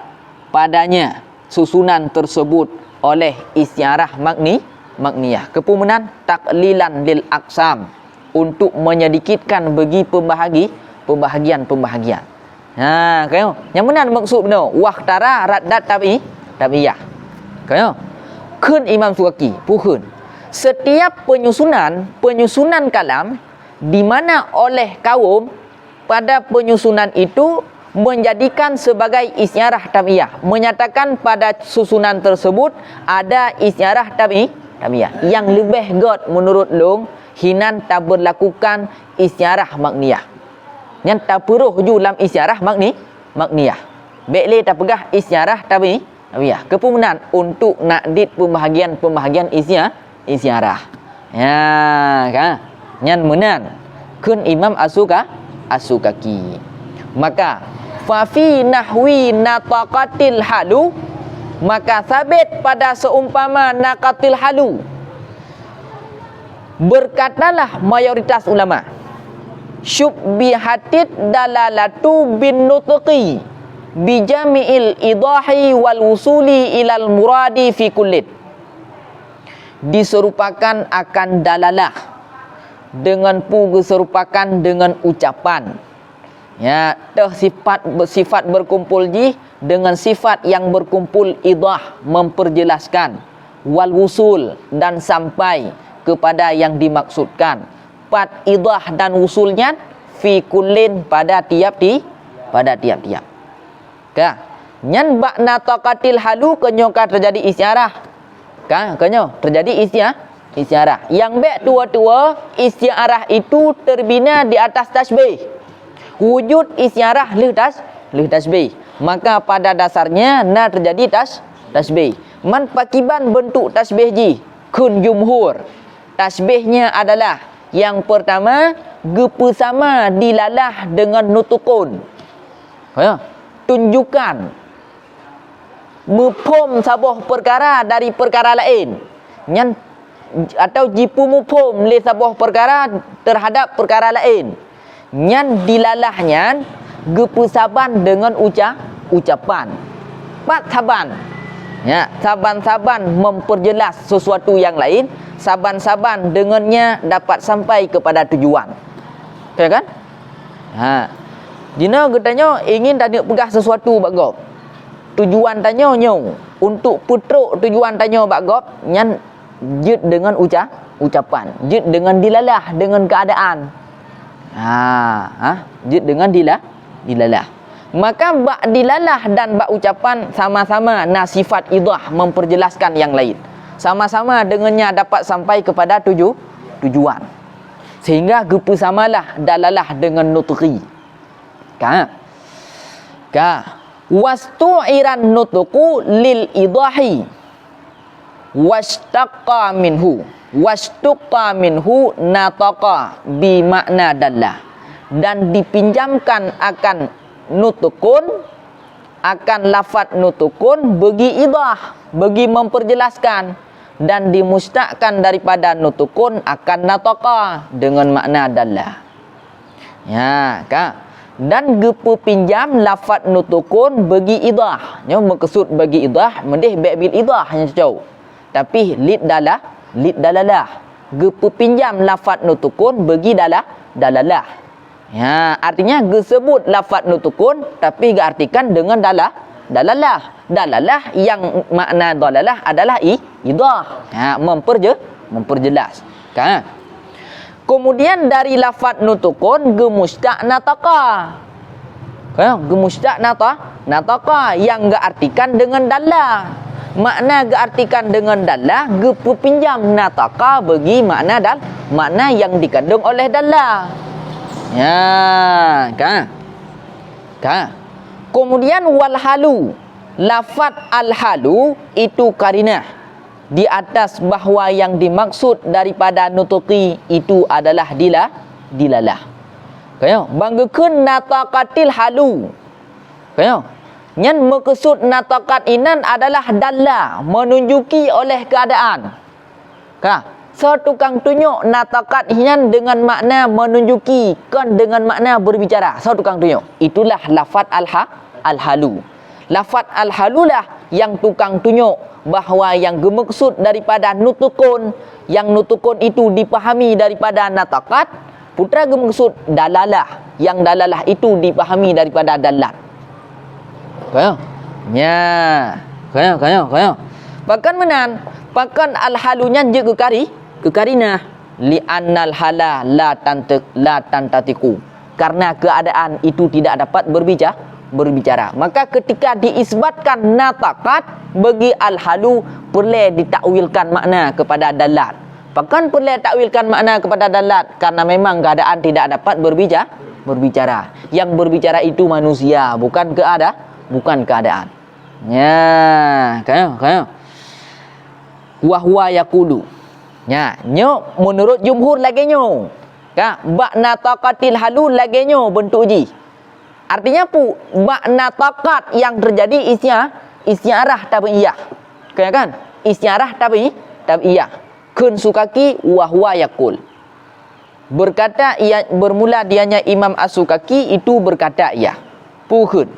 padanya susunan tersebut oleh istiarah makni, makniyah. Keu peue meunan? Taqlilan lil aqsam, untuk menyedikitkan bagi pembahagi-, pembahagian-pembahagian. Ha, ka nyo? Nyang meunan maksud bunoe, wakhtara raddat tabi-, tabi'iyah. Ka nyo? Kheun Imam Sukaki, peue kheun? Setiap penyusunan, penyusunan kalam di mana oleh kaum pada penyusunan itu menjadikan sebagai isyarah tabi'iyah, menyatakan pada susunan tersebut ada isyarah tabi-, tabi'iyah. Nyang leubeh göt menurut lôn, hinan taberlakukan isyarah makniyah. Nyan tapeuroh ju lam isyarah makni-, makniyah. Bék lé tapeugah isyarah tabi-, tabi'iyah. Keupeue meunan? Untuk nakdit peubahagian-peubahagian isya-, isyarah. Ya, ka? Nyan meunan. Kheun Imam Asuka-, Asukaki. Maka, fa fi nahwi nataqatil halu, maka sabit pada seumpama nataqatil halu. Berkatalah mayoritas ulama, syubbihatid dalalatu bin nutqi bi jami'il idahi wal wusuli ilal muradi fi kullin. Diserupakan akan dalalah dengan pu geuseurupakan dengan ucapan. Ya, teuh sifat, sifat berkumpul jih dengan sifat yang berkumpul idah, memperjelaskan, wal wusul, dan sampai kepada yang dimaksudkan. Pat idah dan wusul nyan? Fi kullin, pada tiap-ti-, pada tiap-tiap. Ka, nyan bak nataqatil halu keunyoe ka teujadi isyarah. Ka, keunyoe teujadi isya-, isyarah. Nyang bék tuwo-tuwo, isyarah itu terbina di atas tasybih. Wujud isyarah lheueh tas-, lheueh tasybih. Maka pada dasarnya na teujadi tas-, tasybih. Man pakiban beuntuk tasybih jih? Kheun jumhur, tasybihnya adalah nyang peurtama geupeusama dilalah deungon nutqun. Ya, tunjukkan. Muphom saboh peukara dari peukara laén. Nyan, atau jipeumuphom lé saboh peukara teuhadab peukara laén. Nyan dilalah nyan geupeusaban deungon uca-, ucapan. Pat saban. Ya, saban-saban memperjelas sesuatu yang lain, saban-saban dengannya dapat sampai kepada tujuan. Ya kan? Ha. Jinoe geutanyoe ingin taneuk peugah sesuatu bak gob. Tujuan tanyoe nyoe, untuk peutrok tujuan tanyoe bak gob, nyan jeuet deungon uca-, ucapan, jeuet deungon dilalah, deungon keuadaan. Ha, ha, jeuet deungon dila-, dilalah. Maka bak dilalah dan bak ucapan sama-sama na sifat idah memperjelaskan yang lain. Sama-sama dengannya dapat sampai kepada tuju-, tujuan. Sehingga geupeusamalah dalalah deungon nutqi. Ka? Ka. Wastu'iran nutqu lil idahi. Washtaqqa minhu. Washtaqqa minhu nataqa bi makna dalla. Dan dipinjamkan akan nutqun, akan lafaz nutqun bagi idah, bagi memperjelaskan, dan dimustakkan daripada nutqun akan nataqa dengan makna dalla. Ya, ka. Dan geupeupinjam lafaz nutqun bagi idah. Nyoe meukeusut bagi idah, meudeh bék bil idah nyang cocok. Tapi lid dala-, lid dalalah. Geupeupinjam lafaz nutqun bagi dala-, dalalah. Ya, artinya geuseubut lafaz nutqun, tapi geuartikan dengan dala-, dalalah. Dalalah yang makna dalalah adalah i-, idah. Ha, memperje-, memperjelas. Ka. Kemudian dari lafaz nutqun geumushtaq nataqa. Ka, geumushtaq nata-, nataqa yang geuartikan dengan dalla. Makna geuartikan dengan dalla geupeupinjam nataqa bagi makna dal-, makna yang dikandung oleh dalla. Ya, ka. Ka. Kemudian wal halu. Lafaz al-halu itu karinah di atas bahwa yang dimaksud daripada nutqi itu adalah dila-, dilalah. Ka nyoe, ban geukheun nataqatil halu. Ka nyoe, nyan meukeusut nataqat inan adalah dalla, menunjuki oleh keadaan. Ka, soe tukang tunyok nataqat nyan dengan makna menunjuki, kon dengan makna berbicara. Soe tukang tunyok? Itulah lafaz al-ha-, al-halu. Lafaz al-halulah yang tukang tunyok bahwa yang geumeukeusut daripada nutqun, yang nutqun itu dipahami daripada nataqat, putra geumeukeusut dalalah, yang dalalah itu dipahami daripada dalat. Ka nyoe? Nya. Ka nyoe, ka nyoe, ka nyoe. Pakon meunan, pakon al-halu nyan jeuet geukari-, Keukarinah, li'annal hala la tante-, la tantatiqu. Karena keadaan itu tidak dapat berbica-, berbicara. Maka ketika diisbatkan nataqat bagi al-halu, peureulée ditakwilkan makna kepada dalat. Pakon peureulée takwilkan makna kepada dalat? Karena memang keadaan tidak dapat berbica-, berbicara. Yang berbicara itu manusia, bukan keada-, bukan keadaan. Nya, ka nyoe, ka nyoe. Wa huwa yaqulu. Nya, nyoe menurut jumhur lagée nyoe. Ka, bak nataqatil halu lagée nyoe bentuk jih. Artinya pu, bak nataqat yang terjadi isya-, isyarah tabi'iyah. Ka nyoe kan? Isyarah tabi-, tabi'iyah. Kheun Sukaki wa huwa yaqul. Berkata ia, bermula dianya Imam As-Sukaki itu berkata ia, peue kheun,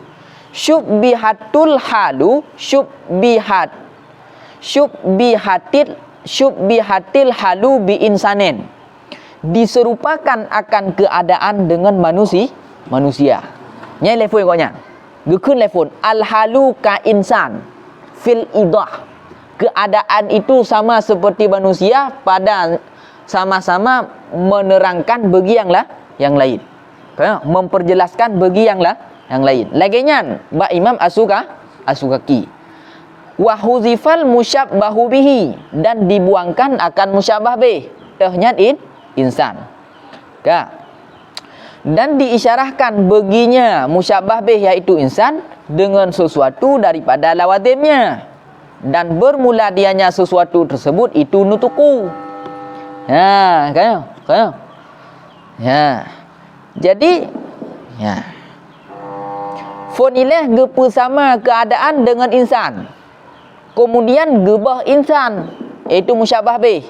syubbihatul halu, syubbihat, syubbihatil, syubbihatil halu bi insanin. Diserupakan akan keadaan dengan manusi-, manusia. Nyan lafon gobnyan. Geukheun lafon, al-halu ka insan, fil idah. Keadaan itu sama seperti manusia pada sama-sama menerangkan bagi yang la-, yang lain. Ka, memperjelaskan bagi yang la-, yang lain. Lagée nyan, bak Imam As-Suka-, As-Sukaki. Wa huzifal musyabbahu bihi, dan dibuangkan akan musyabbah bih. Teuh nyan in-, insan. Ka. Dan diisyarahkan baginya musyabbah bih, yaitu insan, dengan sesuatu daripada lawazimnya. Dan bermula dianya sesuatu tersebut itu nutuku. Ha, ka nyoe, ka nyoe. Ha. Jadi, ya. Phon ilée geupeusama keadaan dengan insan. Kemudian geubah insan, yaitu musyabbah bih.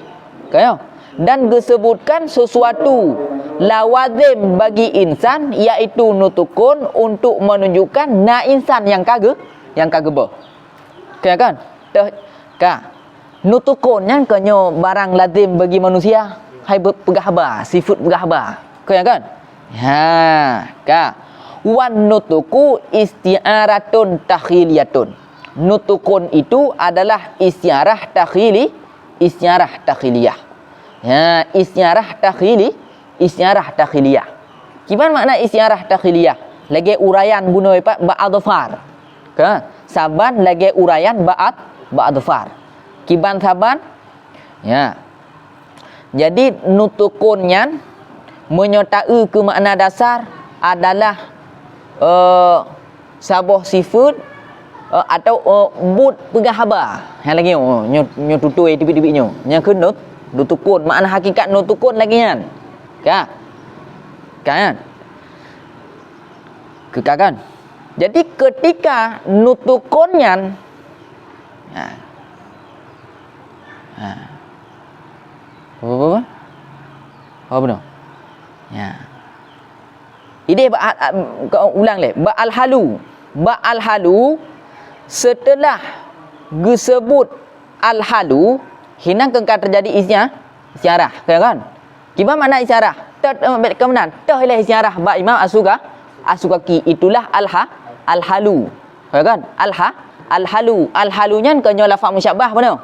Ka nyoe. Dan geusebutkan sesuatu lawazim bagi insan, yaitu nutukun, untuk menunjukkan na insan nyang ka geu-, nyang ka geubah. Ka nyoe kan? Teuh, ka. Nutukun nyan ka nyoe barang lazim bagi manusia. Hai be-, peugah haba, sifeut peugah haba. Ka nyoe kan? Ha, ka. Wan nutuku isti'aratun takhiliyatun. Nutukun itu adalah isti'arah takhili-, isti'arah takhiliyah. Ya, isti'arah takhili-, isti'arah takhiliyah. Kiban makna isti'arah takhiliyah? Lagée uraian bunoe pat bak adhfar. Ka, saban lagée uraian bak ad-, bak adhfar. Kiban saban? Ya. Jadi, nutukun nyan, meunyoe taeu keu makna dasar adalah, eh, saboh sifeut, eh, atau, eh, buet peugah haba. Nyang lagée nyoe, nyoe, nyoe tutui tibi-tibi nyoe. Nyang keuh nut-, nutukun, makna hakikat nutukun lagée nyan. Ka? Ka nyan? Keu ka kan? Jadi, keutika nutukun nyan, ha. Ha. Apa, apa, apa? Apa bunoe? Ya. Ideh bak, a, a, ka ulang lé. Bak al-halu. Bak al-halu, seuteulah geuseubut al-halu, hinan keu ka teujadi isya-, isyarah, ka kan? Kiban makna isyarah? Teuh, eh, bet keunan, teuh ilée isyarah bak Imam As-Suka-, As-Sukaki, itulah al-ha-, al-halu. Ka kan? Al-ha-, al-halu. Al-halu nyan ka nyoe lafaz musyabbah bunoe.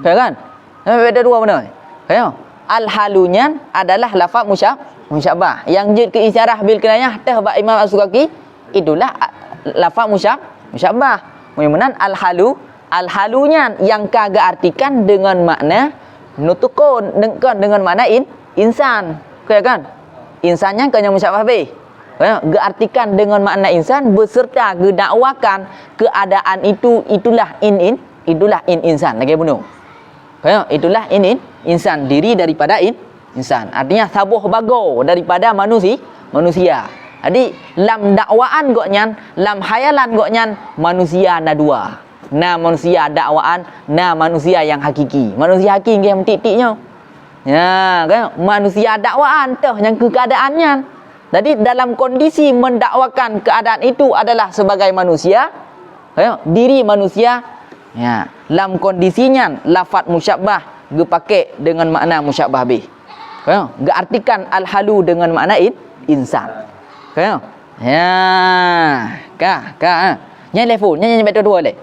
Ka kan? Sampai beda dua beuna. Ka nyoe. Al-halu nyan adalah lafaz musya-, musyabbah. Nyang jeuet keu isyarah bil kinayah teuh bak Imam As-Sukaki, itulah, a, lafaz musya-, musyabbah. Meunyoe meunan al-halu, al-halu nyan nyang ka geuartikan deungon makna nutukun, deungon, deungon makna in-, insan. Ka kan? Insan nyan ka nyoe musyabbah bih. Ya, geuartikan deungon makna insan beserta geudakwakan keadaan itu, itulah in, in, itulah in insan. Lagée bunoe. Ka nyoe, itulah in, in, insan, diri daripada in, insan. Artinya, saboh bagoe daripada manusi-, manusia. Jadi, lam dakwaan gobnyan, lam hayalan gobnyan, manusia na dua. Na manusia dakwaan, na manusia nyang hakiki. Manusia hakiki nyang tiek-tiek nyoe. Ya, ka nyoe, manusia dakwaan teuh nyang keu keadaan nyan. Jadi, dalam kondisi mendakwakan keadaan itu adalah sebagai manusia, ya, diri manusia, ya, lam kondisi nyan lafaz musyabbah geupaké deungon makna musyabbah bih. Ka nyoe, geuartikan al-halu deungon makna in-, insan. Ka nyoe? Ya, ka, ka, ha. Nyan lafon, nyan, nyan, nyan, betul dua lé.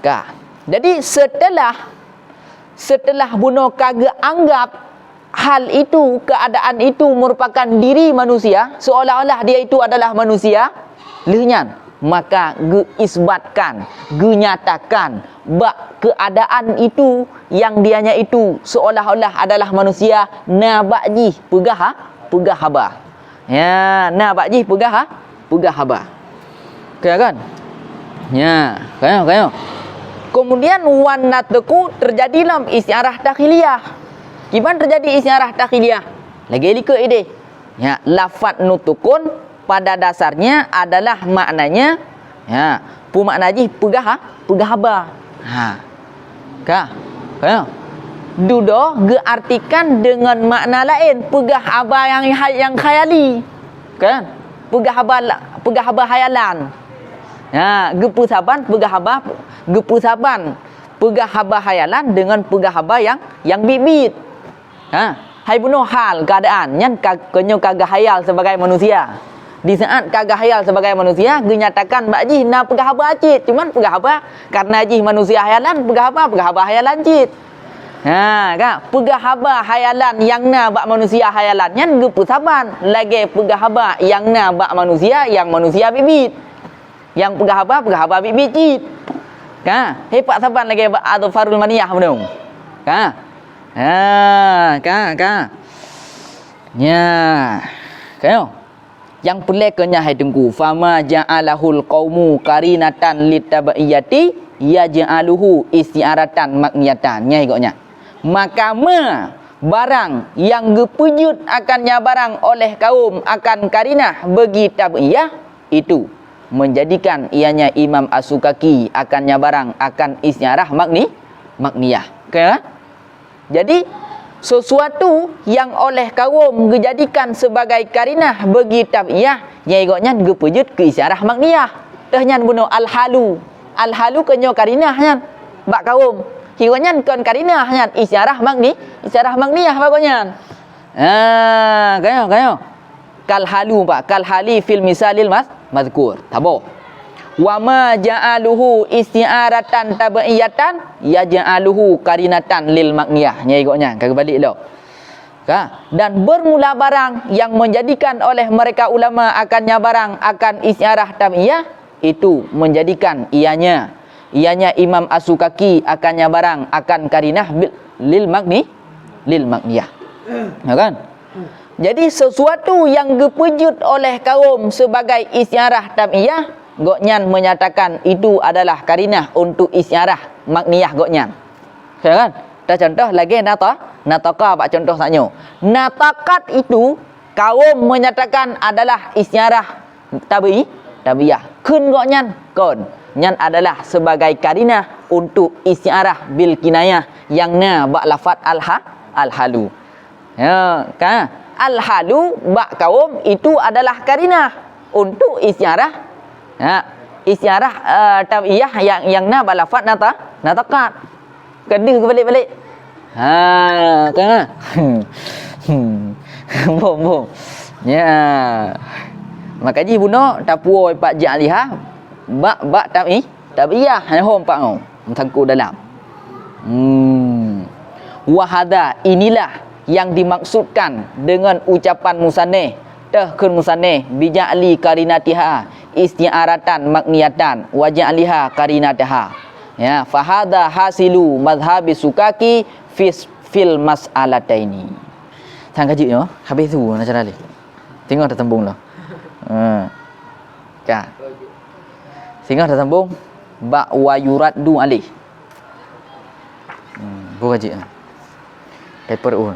Ka. Jadi, seuteulah Seuteulah bunoe ka geuanggab hal itu, keuadaan itu meurupakan diri manusia, seolah-olah dia itu adalah manusia, lheueh nyan maka geuisbatkan, geunyatakan bak keuadaan itu nyang dianya itu seolah-olah adalah manusia, na bak jih peugah ha-, peugah haba. Ya, na bak jih peugah ha-, peugah haba. Ka kan? Ya, ka nyoe, ka nyoe. Kemudian, wan natqu terjadi lom isti'arah takhiliyah. Kiban terjadi isti'arah takhiliyah? Lagèe likot idéh. Ya, lafaz nutukun pada dasarnya adalah maknanya, ya, peue makna jih peugah ha-, peugah haba. Ha. Ka? Ka? Dudoe geuartikan deungon makna laén, peugah haba nyang ha-, nyang khayali. Kan? Peugah haba la-, peugah haba hayalan. Ha, geupeusaban peugah haba, geupeusaban peugah haba hayalan deungon peugah haba nyang, nyang biet-biet. Ha, hai bunoe hal keuadaan nyan ka, keunyoe ka geuhayal sebagai manusia. Di saat ka geuhayal sebagai manusia, geunyatakan bak jih na peugah haba cit, cuman peugah haba karena jih manusia hayalan, peugah haba, peugah haba hayalan cit. Ha, ka, peugah haba hayalan nyang na bak manusia hayalan nyan geupeusaban lagèe peugah haba nyang na bak manusia nyang manusia biet-biet. Nyang peugah haba, peugah haba biet-biet cit. Ka, he pat saban lagèe bak adhfarul maniyah bunoe. Ka. Ha, ka, ka. Nya. Ka nyoe. Nyang peureulèe keu nyan hai Teungku, "Fama ja'alahul qaumu qarinatan litab'iyati yaj'aluhu isti'aratan makniyatan." Nyan gobnyan. Maka ma barang nyang geupeujeuet akan nyan barang oleh kaum akan karinah beugi tab'iyah, itu menjadikan ianya Imam As-Sukaki akan nyan barang akan isti'arah makni-, makniyah. Ka? Jadi, sesuatu nyang oleh kaum geujadikan sebagai karinah beugi tab'iyah, nyan gobnyan geupeujeuet keu isti'arah makniyah. Teuh nyan bunoe al-halu. Al-halu keunyoe karinah nyan bak kaum. Gobnyan kon karinah nyan, isti'arah makni-, isti'arah makniyah bak gobnyan. Ha, ka nyoe, ka nyoe. Kal halu, Pak. Kal hali fil misalil mas-, mazkur. Taboh. "Wa ma ja'aluhu isti'aratan tab'iyatan, yaj'aluhu qarinatan lil makniyah." Nyan gobnyan, ka geubalek lom. Ka? "Dan bermula barang yang menjadikan oleh mereka ulama akan nyan barang akan isti'arah tab'iyah, itu menjadikan ianya, ianya Imam As-Sukaki akan nyan barang akan karinah bil-, lil makni-, lil makniyah." Ya kan? Jadi, sesuatu yang geupeujeuet oleh kaum sebagai isti'arah tab'iyah, gobnyan menyatakan itu adalah karinah untuk isti'arah makniyah gobnyan. Ya kan? Tacontoh lagèe nata-, nataqa bak contoh saat nyoe. Nataqat itu kaum menyatakan adalah isti'arah tab'i-, tab'iyah. Kheun gobnyan kon. Nyan adalah sebagai karinah untuk isti'arah bil kinayah nyang na bak lafaz al-ha-, al-halu. Ya, ka? Al-halu bak kaum itu adalah karinah untuk isti'arah, ya, isti'arah, eh, tab'iyah nyang, nyang na bak lafaz nata-, nataqat. Ka deuh geubalek-balek. Ha, ka? Bom, bom. Ya. Maka jih bunoe tapuwoe pat ja'aliha bak, bak tab'i-, tab'iyah, hana hom pat ngon. Meusangkot dalam. Hmm. Wa hadza, inilah yang dimaksudkan dengan ucapan musannif, teuh kheun musannif, "Bi ja'li qarinatiha isti'aratan makniyatan wa ja'liha qarinataha." Ya, "Fa hadza hasilu madhhabi Sukaki fis-, fil mas'alataini." Sang ka jeuet nyoe, habéh su na cara lé. Singoh tasambong lah. Ha. Ka. Singoh tasambong bak wa yuraddu alaih. Hmm, bu ka jeuet. Paper u.